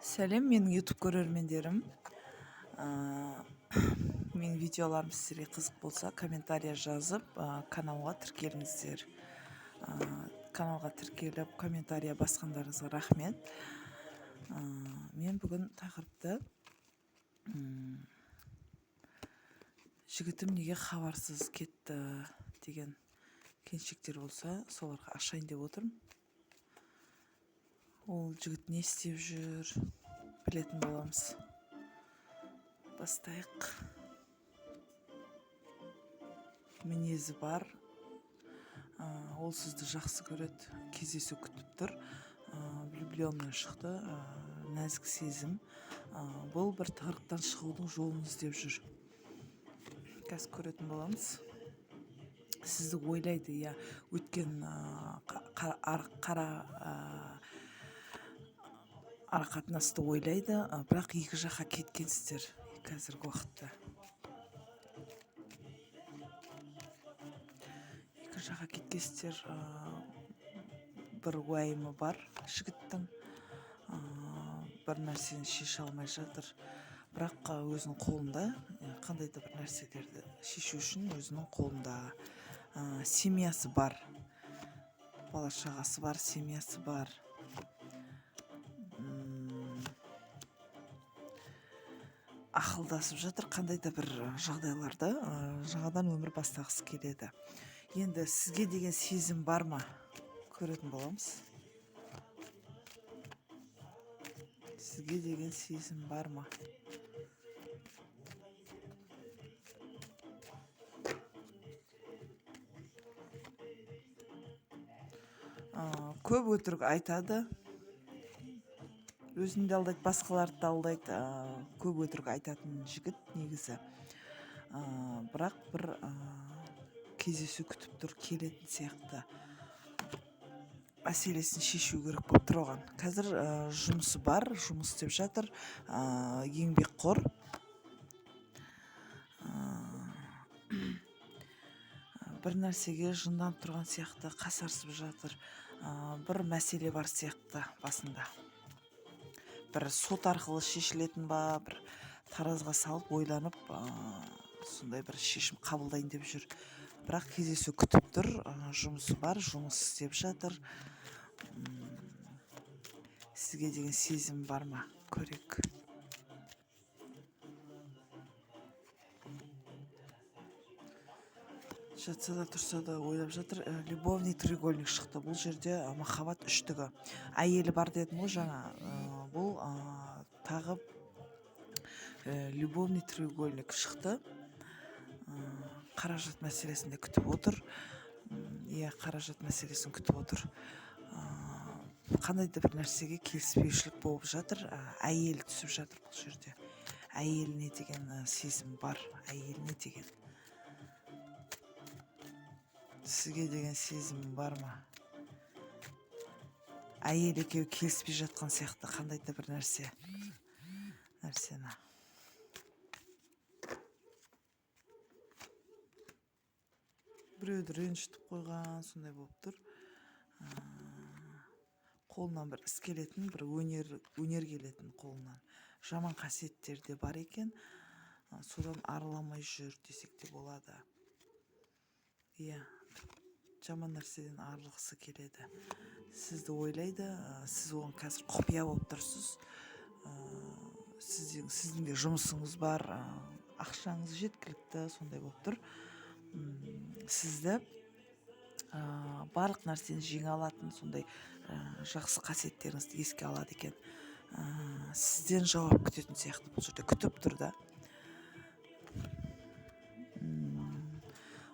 Сәлем, менің YouTube көрермендерім. Менің видеоларым сіздерге қызық болса, комментария жазып, каналға тіркеліңіздер. Каналға тіркеліп, комментария басқандарыңызға рахмет. Мен бүгін тақырыпты жігітім неге хабарсыз кетті деген келіншектер болса, соларға ашайын деп отырмын. Ол жігіт не істеп жүр, білетін боламыз. Бастайық. Мінезі бар. Ол сізді жақсы көреді, кездесу күтіп тұр. Влюбленный шықты, нәзік сезім. Бұл бір тығырықтан шығудың жолын іздеп жүр. Қазір көретін боламыз. Сізді ойлайды, иә, өткен ара қатынасты ойлайды, бірақ екі жаққа кеткенсіздер қазіргі уақытта. Екі жаққа кеткенсіздер, бір уайымы бар жігіттің, бір нәрсені шеше алмай жатыр, бірақ өзінің қолында, қандай да бір нәрселерді шешу үшін өзінің қолында, семьясы бар, бала шағасы бар, семьясы бар. Ақылдасып жатыр, қандай да бір жағдайларда жаңадан өмір бастағысы келеді. Енді сізге деген сезім бар ма? Көретін боламыз. Сізге деген сезім бар ма? Көп өтірік айтады. Өзін де алдайды, басқаларды да алдайды. Көп өтірік айтатын жігіт негізі. Бірақ бір кездесу күтіп тұр, келетін сияқты. Мәселесін шешу керек болып тұр оған. Қазір жұмысы бар, жұмыс істеп жатыр, еңбекқор. Бір нәрсеге жынданып тұрған сияқты, қасарысып жатыр. Бір мәселе бар сияқты басында. Бір сот арқылы шешілетін ба, бір таразға салып ойланып, сондай бір шешім қабылдайын деп жүр. Бірақ кездесу күтіп тұр, жұмысы бар, жұмыс істеп жатыр. Сізге деген сезім бар ма? Көрейік. Жатса да тұрса да ойлап жатыр. Любовный треугольник шықты. Бұл жерде махаббат үштігі. Әйелі бар дедім ғой жаңа. Бұл тағы любовный треугольник шықты. Қаражат мәселесін де күтіп отыр. Иә, қаражат мәселесін күтіп отыр. Қандай да бір нәрсеге келіспеушілік болып жатыр. Әйелі түсіп жатыр бұл жерде. Әйеліне деген сезім бар, әйеліне деген. Сізге деген сезім бар ма? Әйел екеуі келіспей жатқан сияқты, қандай да бір нәрсені. Біреуді ренжітіп қойған, сондай болып тұр. Қолынан бір іс келетін, бір өнер келетін қолынан. Жаман қасиеттер де бар екен. Содан арыла алмай жүр десек те болады. Иә, жаман нәрседен арылғысы келеді. Сізді ойлайды, сіз оған қазір құпия болып тұрсыз. Сіздің де жұмысыңыз бар, ақшаңыз жеткілікті, сондай болып тұр. Сізді, барлық нәрсені жеңе алатын сондай, жақсы қасиеттеріңізді еске алады екен. Сізден жауап күтетін сияқты бұл жерде, күтіп тұр да.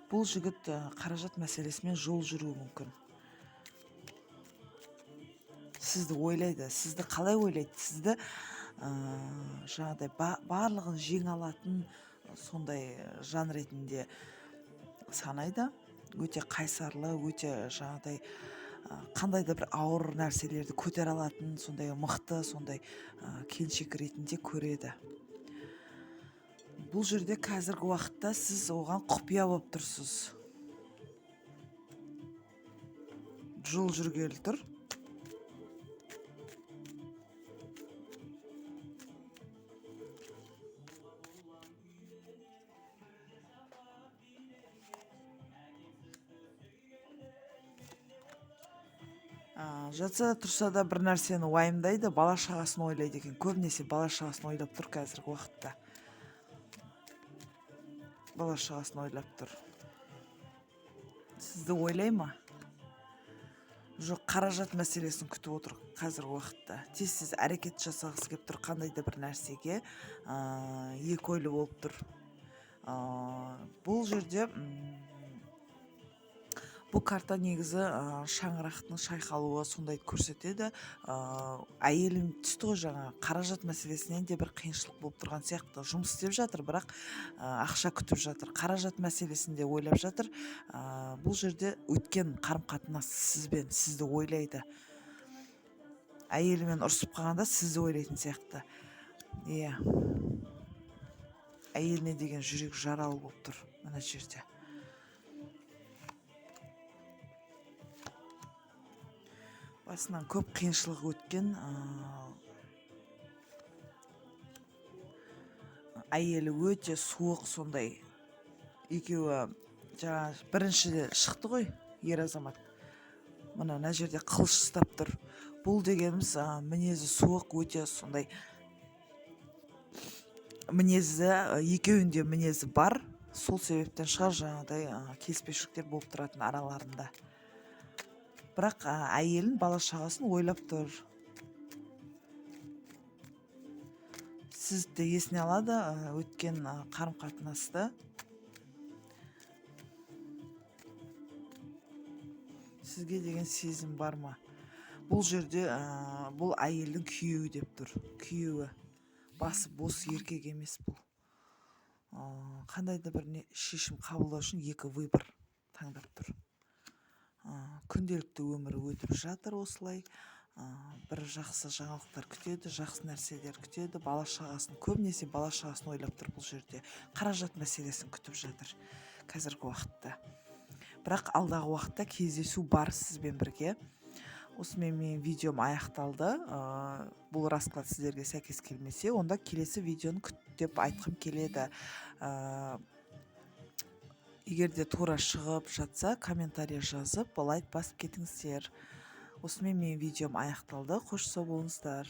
Бұл жігіт қаражат мәселесімен жол жүруі мүмкін. Сізді ойлайды, сізді қалай ойлайды? Сізді, жаңағыдай барлығын жеңе алатын сондай жан ретінде санайды. Өте қайсарлы, өте жаңағыдай, қандай да бір ауыр нәрселерді көтере алатын сондай мықты, сондай, келіншек ретінде көреді. Бұл жерде қазіргі уақытта сіз оған құпия болып тұрсыз. Жол жүргелі тұр. Жатса да тұрса да бір нәрсені уайымдайды, бала шағасын ойлайды екен. Көбінесе бала шағасын ойлап тұр қазіргі уақытта. Бала шағасын ойлап тұр. Сізді ойлай ма? Жоқ, қаражат мәселесін күтіп отыр қазіргі уақытта. Тез-тез әрекет жасағысы келіп тұр қандай да бір нәрсеге, екі ойлы болып тұр. Бұл жерде бұл карта негізі шаңырақтың шайқалуы сондайды көрсетеді. Әйелім түсті ғой жаңа, қаражат мәселесінен де бір қиыншылық болып тұрған сияқты. Жұмыс істеп жатыр, бірақ ақша күтіп жатыр. Қаражат мәселесін де ойлап жатыр. Бұл жерде өткен қарым-қатынас сізбен, сізді ойлайды. Әйелімен ұрысып қалғанда сізді ойлайтын сияқты. Иә. Әйеліне деген жүрек жаралы болып тұр мына жерде. Басынан көп қиыншылық өткен, әйелі өте суық сондай. Екеуі жаңа бірінші шықты ғой ер азамат. Мына жерде қылыш ұстап тұр. Бұл дегеніміз, мінезі суық, өте сондай мінезі, екеуінде мінезі бар. Сол себептен шығар жаңағыдай, келіспеушіліктер болып тұратын араларында. Бірақ әйелін, бала шағасын ойлап тұр. Сізді есіне алады, өткен қарым-қатынасты. Сізге деген сезім бар ма? Бұл жерде, бұл әйелдің күйеуі деп тұр. Күйеуі. Басы бос еркек емес бұл. Қандай да бір шешім қабылдау үшін екі выбор таңдап тұр. Күнделікті өмірі өтіп жатыр осылай. Бір жақсы жаңалықтар күтеді, жақсы нәрселер күтеді. Бала шағасын, көбінесе бала шағасын ойлап тұр бұл жерде. Қаражат мәселесін күтіп жатыр қазіргі уақытта. Бірақ алдағы уақытта кездесу бар сізбен бірге. Осымен менің видеом аяқталды. Бұл расклад сіздерге сәйкес келмесе, онда келесі видеоны күт деп айтқым келеді. Егер де тура шығып жатса, комментарий жазып, лайк басып кетіңіздер. Осымен менің видеом аяқталды. Қош сау болыңыздар.